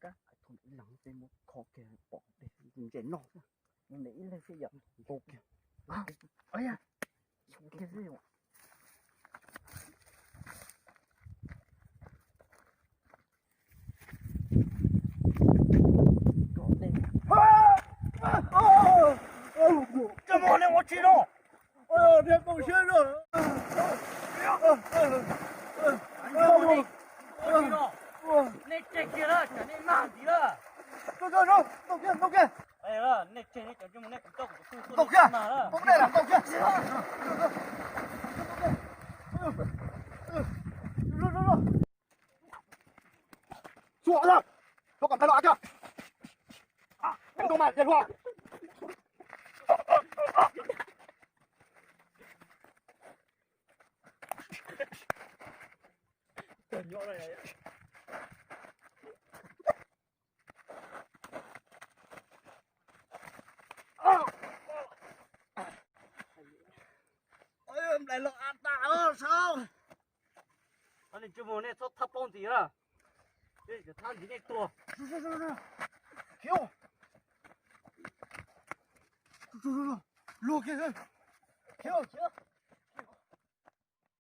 kab hais thaum ib leeg peb muab kho kiag pom dej ntse noj xwb. Nws ib leeg xwb yom. Nkaus kiag. Coj mus ua tsi no? Nej tseg kiag lawm, tsam nej mag ntxiv lawm. Nej tseg nej cov ntsej muag nej kuv coj kuv tus phooj tuaj nej mag lawm. Xua lawm, rov kom tag los a koj. Tấn công mà, dần qua. Nplaim los av tas los saud. Nej tsis mus nej txhob thab plaub ntxiv na. Thab ntxiv nej tuag. Khiav. Luag kiag. Khiav, khiav.